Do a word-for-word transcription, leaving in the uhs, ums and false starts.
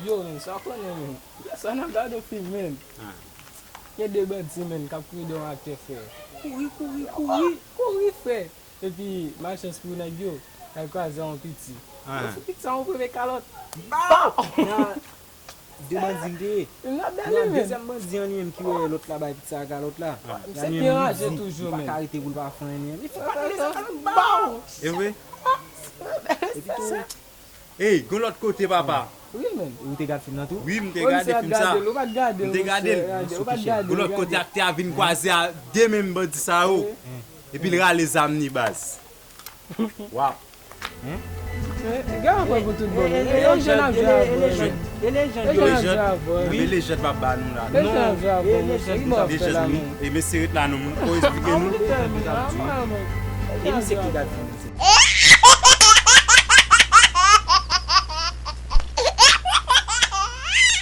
Yo, men, sa w konnen, men. Sa n ap gade yon fim, men. Gen de bandi, men, k ap kouri de yon aktè, frè. Kouri, kouri, kouri. Kouri, frè. Epi, malchans pou nèg yo, y al kwaze yon piti. Yo fout piti sa yon premye kalòt. Baw! Nan de bandi m te ye. Nan dezyèm bandi an li menm ki wè lòt la bay piti sa kalòt la. Misye byen raje toujou, men. Li pa ka rete pou l pa fè anyen. Li fout pa tande sa kalòt. Baw! E vre? Epi tou, Ey, gon lòt kote, papa. Wi, men. Ou te gad fim nan tou? Wi, m te gade fim sa. Ou pa t gade l, monchè. M te gade l. Gon lòt kote aktè a vin kwaze a de menm bandi sa yo. Epi l rale zam li, baz. Wap. Gen anpè pou tout bon. E lejand ap jwe avè l. E lejand ap jwe avè l. Wi, lejand p ap ba nou la. Lejand ap jwe avè l, monchè. Li mò fè la, men. E mesye ret la non, moun ko esplike nou. E misye ki gad fim.